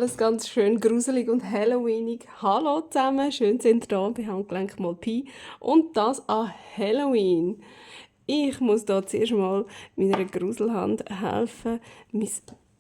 alles ganz schön gruselig und Halloweenig. Hallo zusammen, schön sind ihr da bei Handgelenk mal Pi und das an Halloween. Ich muss da zuerst mal meiner Gruselhand helfen, mein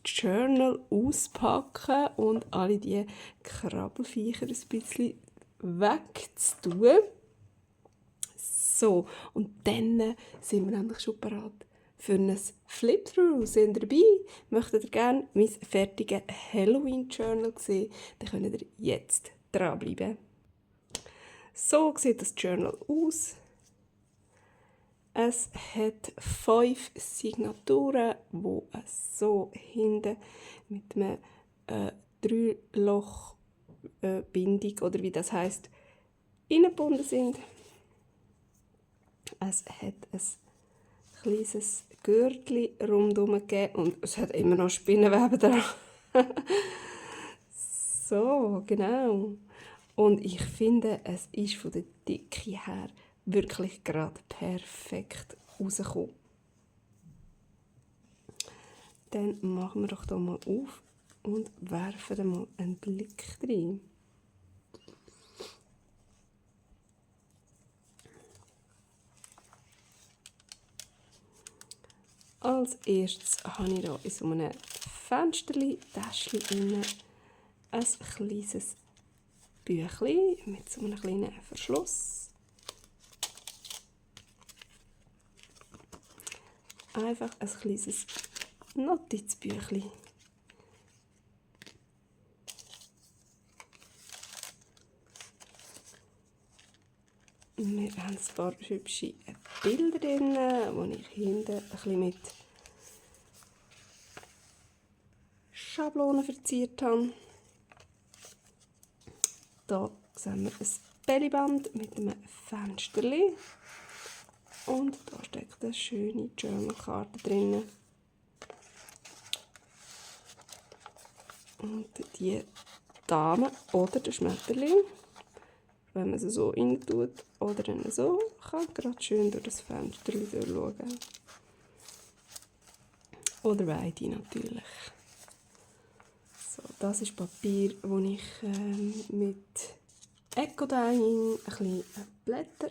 Journal auspacken und alle die Krabbelfiecher ein bisschen wegzutun. So, und dann sind wir endlich schon bereit für ein Flip-Through. Sind ihr dabei? Möchtet ihr gerne mein fertiges Halloween-Journal sehen? Dann könnt ihr jetzt dranbleiben. So sieht das Journal aus. Es hat 5 Signaturen, die so hinten mit einer 3-Loch-Bindung, oder wie das heisst, eingebunden sind. Es hat ein kleines Gürtel rundherum gegeben und es hat immer noch Spinnenweben dran. So, genau. Und ich finde, es ist von der Dicke her wirklich gerade perfekt rausgekommen. Dann machen wir doch hier mal auf und werfen da mal einen Blick rein. Als erstes habe ich hier in so einem Fensterli-Täschchen ein kleines Büchlein mit so einem kleinen Verschluss. Einfach ein kleines Notizbüchlein. Wir haben ein paar hübsche Bilder drin, die ich hinten ein bisschen mit Schablonen verziert habe. Hier sehen wir ein Bellyband mit einem Fensterli. Und da steckt eine schöne Journal-Karte drin. Und die Dame oder der Schmetterling, wenn man sie so rein tut oder dann so, kann gerade schön durch das Fenster durchschauen. Oder beide natürlich. So, das ist Papier, das ich mit Eco-Dyeing ein bisschen Blätter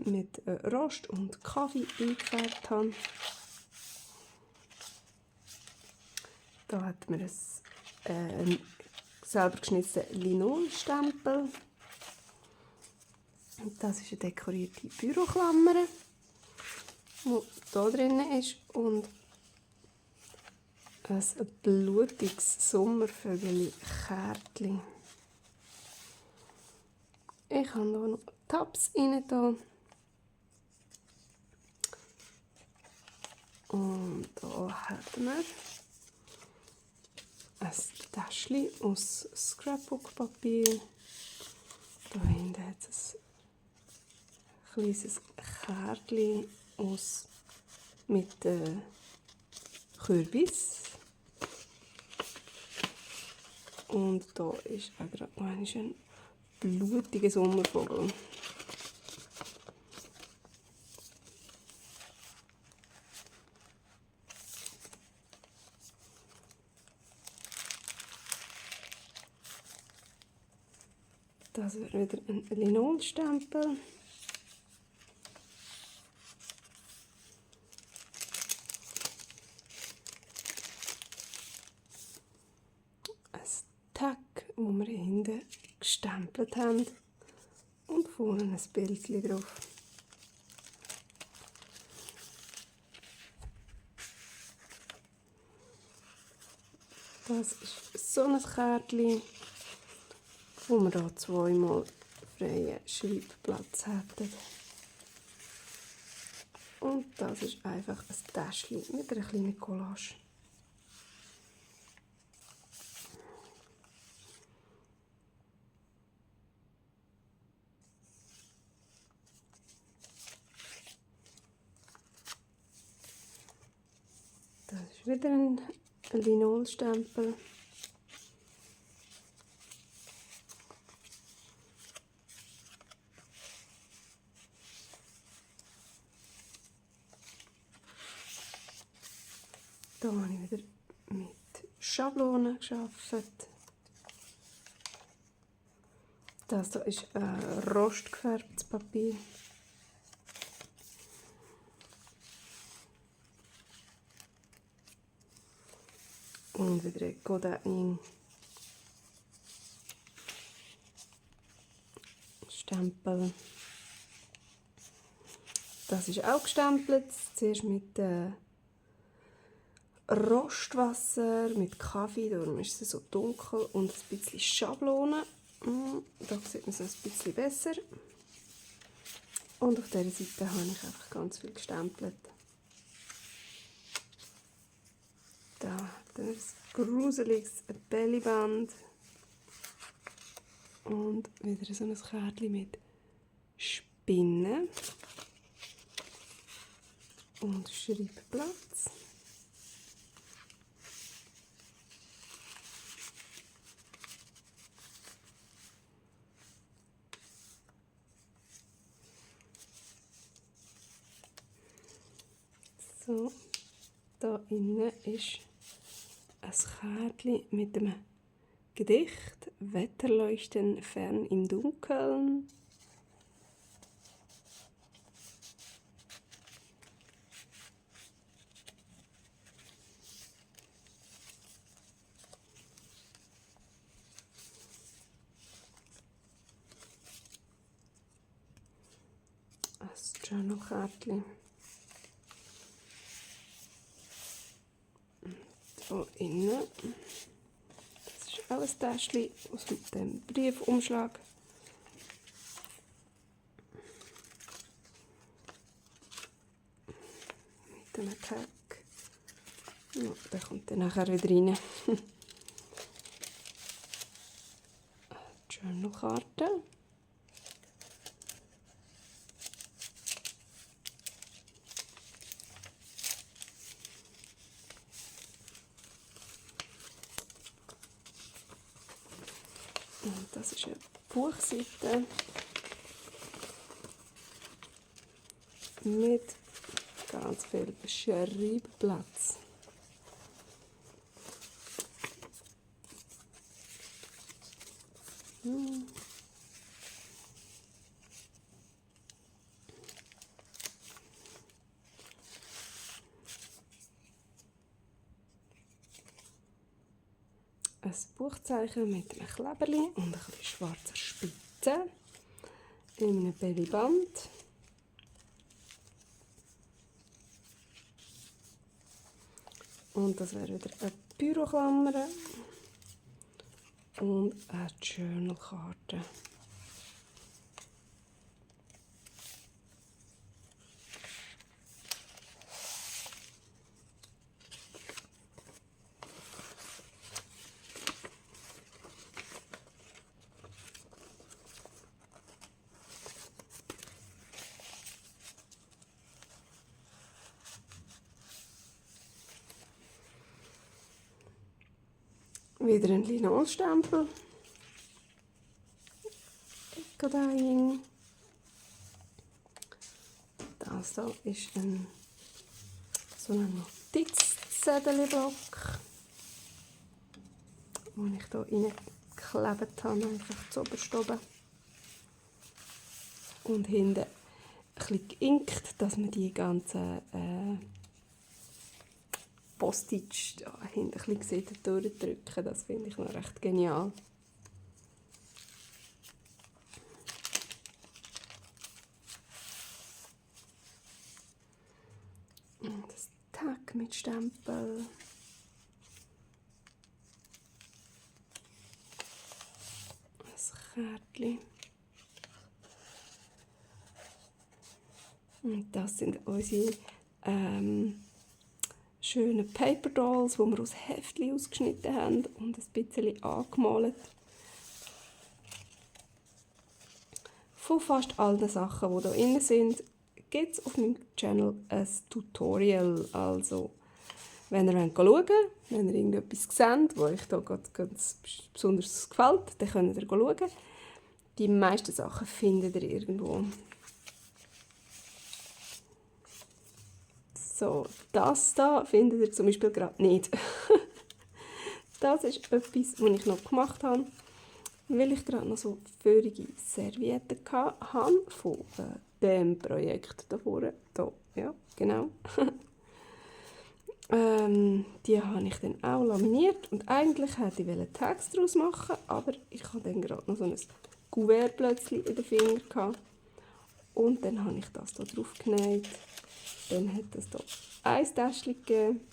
mit Rost und Kaffee eingefärbt habe. Da hat man einen selber geschnitzten Linolstempel. Und das ist eine dekorierte Büroklammer, die hier drin ist. Und ein blutiges Sommervögel-Kärtchen. Ich habe hier noch Tabs rein. Und hier haben wir ein Täschchen aus Scrapbook-Papier. Da hinten hat es ein kleines Kärtchen mit Kürbis. Und da ist auch gerade noch ein blutiger Sommervogel. Das wäre wieder ein Linolstempel. Ein Tag, das wir hinten gestempelt haben. Und vorne ein Bildchen drauf. Das ist so ein Kärtchen, wo wir hier 2-mal freien Schreibplatz hätten. Und das ist einfach ein Täschchen mit einer kleinen Collage. Das ist wieder ein Linolstempel. Da habe ich wieder mit Schablonen gearbeitet. Das hier ist rostgefärbtes Papier. Und wieder ein Godin Stempel. Das ist auch gestempelt. Zuerst mit Rostwasser, mit Kaffee, darum ist es so dunkel, und ein bisschen Schablone. Da sieht man es ein bisschen besser. Und auf dieser Seite habe ich einfach ganz viel gestempelt. Da dann ein gruseliges Bellyband. Und wieder so ein Kärtchen mit Spinnen. Und Schreibplatz. So, da innen ist ein Kärtchen mit dem Gedicht Wetterleuchten fern im Dunkeln. Ein Journal-Kärtchen. Hier innen. Das ist auch ein Täschchen aus dem Briefumschlag. Mit einem Tag. Ja, der kommt dann nachher wieder rein. Journalkarte. Und das ist eine Buchseite mit ganz viel Schreibplatz. Ein Buchzeichen mit einem Kleberli und ein bisschen schwarzer Spitze in einem Bellyband. Und das wäre wieder eine Büroklammer und eine Journalkarte. Wieder ein Linolstempel. Godin. Das hier ist so ein Notizzettelblock, den ich hier reingeklebt habe, einfach zu oberst oben. Und hinten ein bisschen geinkt, dass man die ganzen Postage da hinten ein bisschen durchdrücken. Das finde ich noch recht genial. Und das Tag mit Stempel. Das Kärtchen. Und das sind unsere schönen Paper Dolls, die wir aus Heftchen ausgeschnitten haben und ein bisschen angemalt. Von fast allen Sachen, die hier drin sind, gibt es auf meinem Channel ein Tutorial. Also, wenn ihr schauen wollt, wenn ihr irgendetwas seht, das euch hier ganz besonders gefällt, dann könnt ihr schauen. Die meisten Sachen findet ihr irgendwo. So, das da findet ihr zum Beispiel gerade nicht. Das ist etwas, was ich noch gemacht habe, weil ich gerade noch so feurige Servietten hatte von dem Projekt da vorne. Da, ja, genau. Die habe ich dann auch laminiert und eigentlich hätte ich Tags daraus machen, aber ich hatte dann gerade noch so ein Kuvert plötzlich in den Finger gehabt. Und dann habe ich das hier drauf genäht. Dann hat es hier ein Täschchen gegeben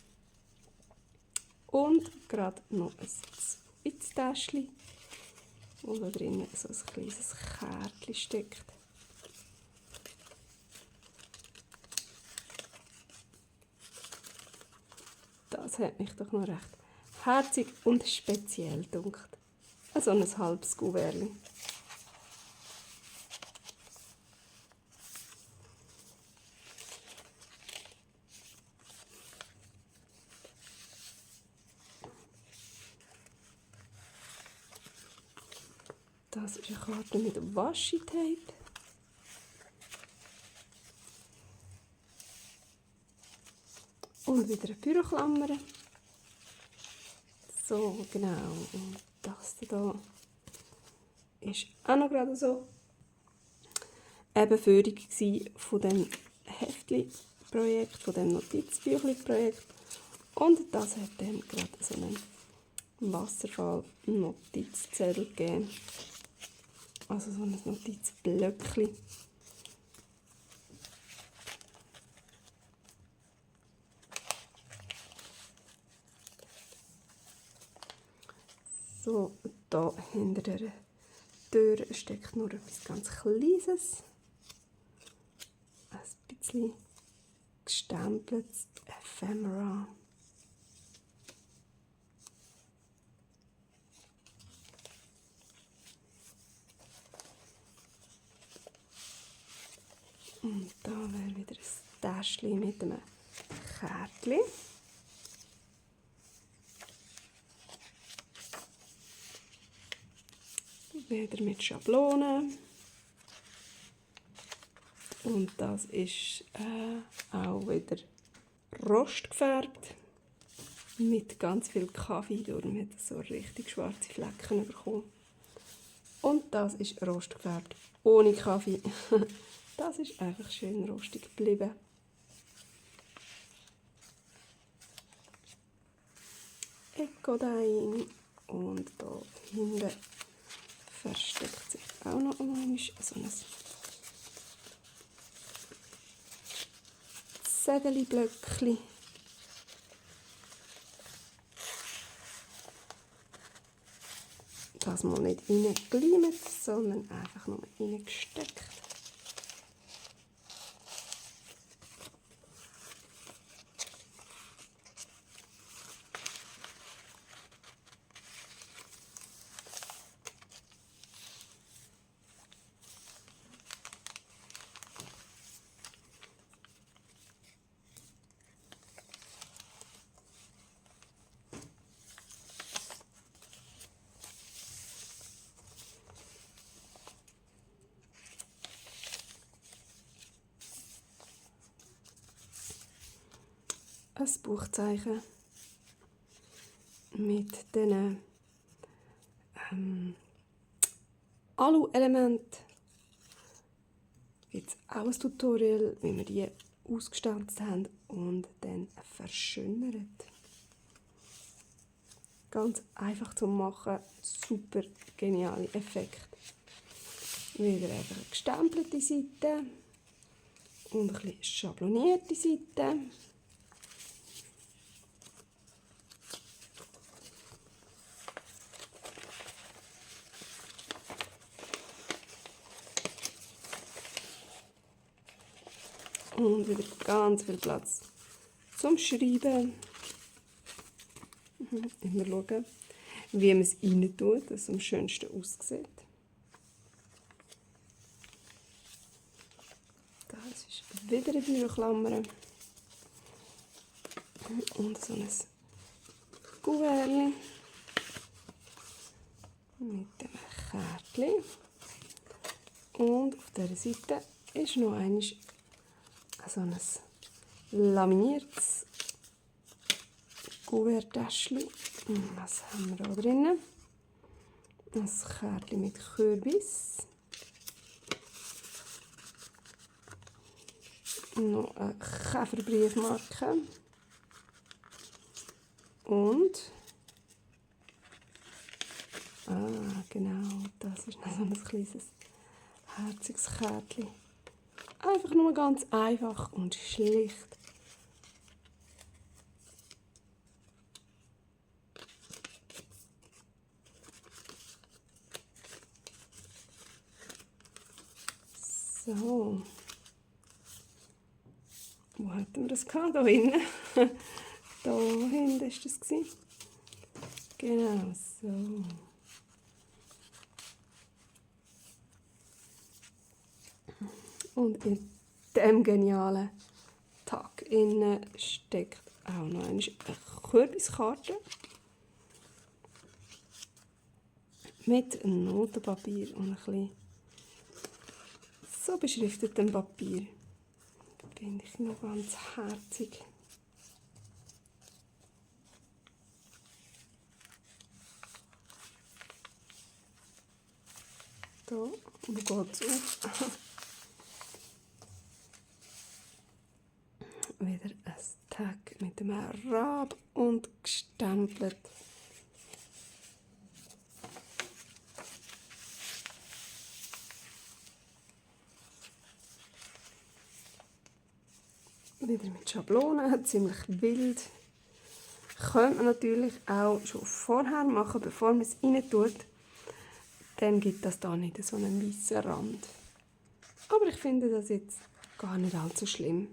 und gerade noch ein zweites Täschchen, wo da drin so ein kleines Kärtchen steckt. Das hat mich doch noch recht herzig und speziell gedacht. So ein halbes Kuvert. Das ist eine Karte mit Washi-Tape. Und wieder eine Büroklammer. So, genau. Und das hier ist auch noch gerade so eben Führung von dem Heftli-Projekt, von dem Notizbüchli-Projekt. Und das hat dann gerade so einen Wasserfall-Notizzettel gegeben. Also so ein Notizblöckchen. So, da hinter der Tür steckt nur etwas ganz Kleines. Ein bisschen gestempeltes Ephemera. Und da wäre wieder ein Täschchen mit einem Kärtchen. Wieder mit Schablonen. Und das ist auch wieder rostgefärbt. Mit ganz viel Kaffee. Darum hat es so richtig schwarze Flecken bekommen. Und das ist rostgefärbt ohne Kaffee. Das ist einfach schön rostig geblieben. Ecodyne. Und da hinten versteckt sich auch noch einmal so ein Zettelblöckchen. Das mal nicht reingelimt, sondern einfach nur reingesteckt. Ein Buchzeichen mit diesen Alu-Elementen. Gibt es auch ein Tutorial, wie wir die ausgestanzt haben und dann verschönert. Ganz einfach zu machen, super geniale Effekt. Wieder einfach eine gestempelte Seite und ein bisschen schablonierte Seite. Und wieder ganz viel Platz zum Schreiben. Immer schauen, wie man es rein tut, dass es am schönsten aussieht. Das ist wieder eine Büroklammer. Und so ein Kuvert mit dem Kärtchen. Und auf dieser Seite ist noch einmal so ein laminiertes Kuverttäschchen Was haben wir da drin? Ein Kärtchen mit Kürbis. Noch eine Käferbriefmarke. Und genau, das ist noch so ein kleines herziges Kärtchen. Einfach nur ganz einfach und schlicht. So. Wo hatten wir das gehabt? Da hinten. Da hinten war das. Genau, so. Und in diesem genialen Tag innen steckt auch noch eine Kürbiskarte mit Notenpapier und ein bisschen so beschriftetem Papier. Finde ich noch ganz herzig. Da, wo geht es auf? Wieder ein Tag mit dem Rad und gestempelt. Wieder mit Schablonen, ziemlich wild. Könnte man natürlich auch schon vorher machen, bevor man es rein tut. Dann gibt das da nicht so einen weißen Rand. Aber ich finde das jetzt gar nicht allzu schlimm.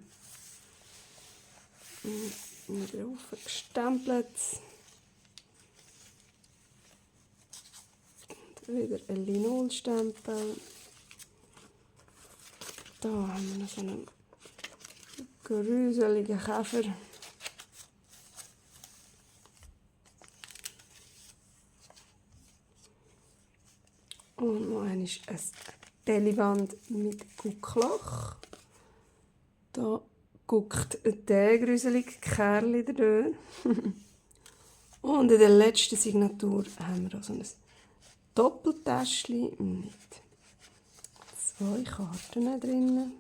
Wieder aufgestempelt. Und wieder ein Linolstempel. Da haben wir noch so einen gruseligen Käfer. Und noch einmal ein Tellywand mit Guckloch. Da guckt der gruselige Kerl da. Und in der letzten Signatur haben wir auch so ein Doppeltäschchen mit 2 Karten drin.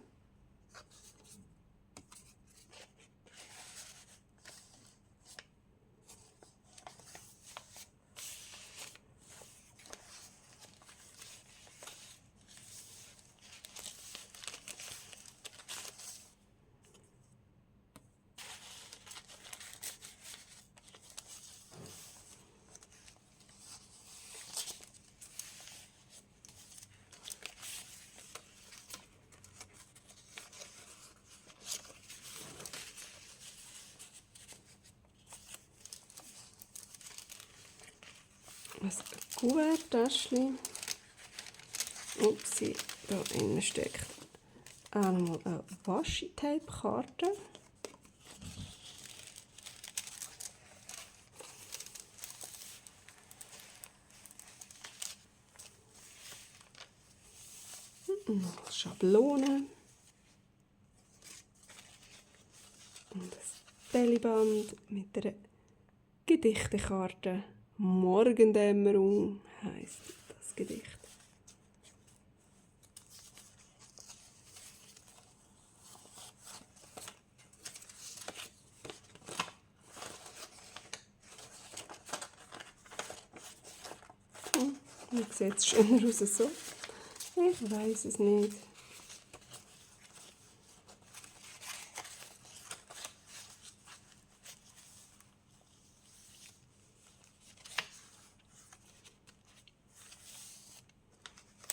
Ein Kuverttäschchen. Upsi, da innen steckt einmal eine Washi-Tape-Karte. Noch Schablone. Und ein Bellyband mit einer Gedichtekarte. Morgendämmerung heisst das Gedicht. Wie sieht es schöner aus so? Ich weiß es nicht.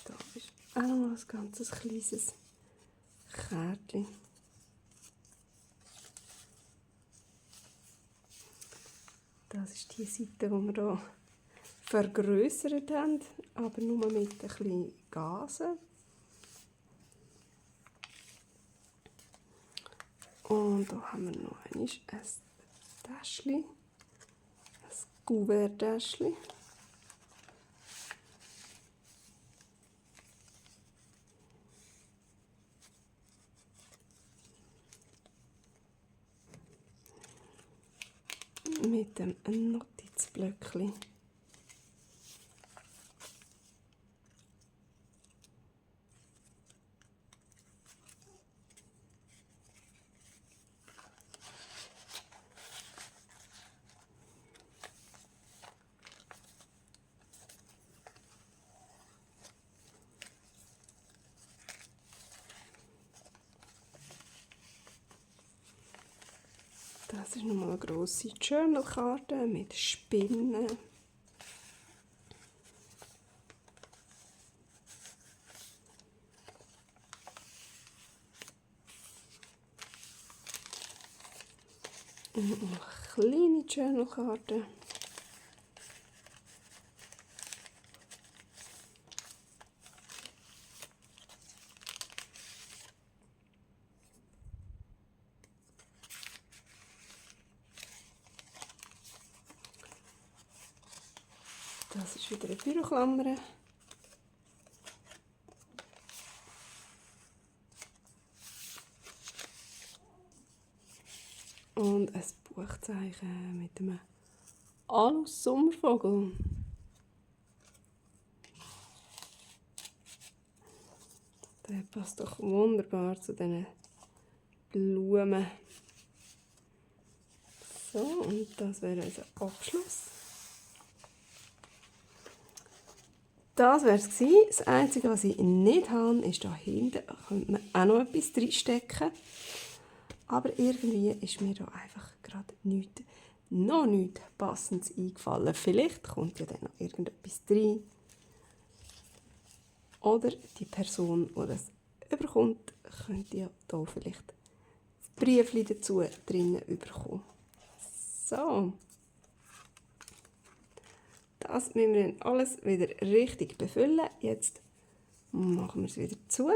Da ist auch noch ein ganz kleines Kärtchen. Das ist die Seite, die wir hier vergrößert haben, aber nur mit ein bisschen Gasen. Und da haben wir noch ein Täschchen, ein Kuverttäschchen. Mit dem Notizblock. Blöckchen. Das ist nochmal eine grosse Journal-Karte mit Spinnen. Und eine kleine Journal-Karte. Das ist wieder eine Büroklammer. Und ein Buchzeichen mit einem Alus-Sommervogel. Der passt doch wunderbar zu diesen Blumen. So, und das wäre unser Abschluss. Das wäre es gewesen. Das Einzige, was ich nicht habe, ist da hinten. Da könnte man auch noch etwas reinstecken. Aber irgendwie ist mir da einfach gerade noch nichts Passendes eingefallen. Vielleicht kommt ja dann noch irgendetwas rein. Oder die Person, die das überkommt, könnte ja da vielleicht das Briefchen dazu drinnen bekommen. So. Das müssen wir dann alles wieder richtig befüllen. Jetzt machen wir es wieder zu.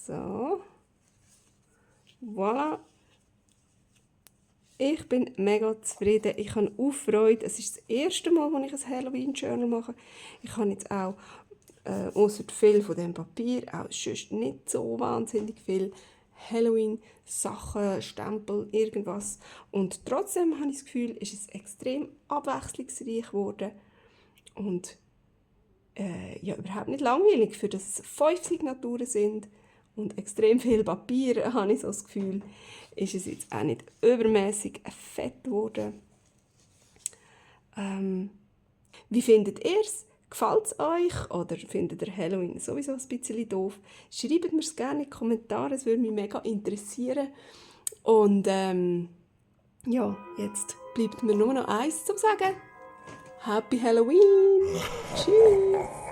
So. Voilà. Ich bin mega zufrieden. Ich habe auch Freude. Es ist das erste Mal, als ich ein Halloween-Journal mache. Ich habe jetzt auch, ausser viel von diesem Papier, auch sonst nicht so wahnsinnig viel Halloween-Sachen, Stempel, irgendwas. Und trotzdem habe ich das Gefühl, ist es extrem abwechslungsreich geworden. Und ja, überhaupt nicht langweilig, für das es 5 Signaturen sind und extrem viel Papier, habe ich so das Gefühl, ist es jetzt auch nicht übermäßig fett geworden. Wie findet ihr es? Gefällt es euch oder findet ihr Halloween sowieso ein bisschen doof? Schreibt mir es gerne in die Kommentare, es würde mich mega interessieren. Und ja, jetzt bleibt mir nur noch eins zu sagen. Happy Halloween! Tschüss!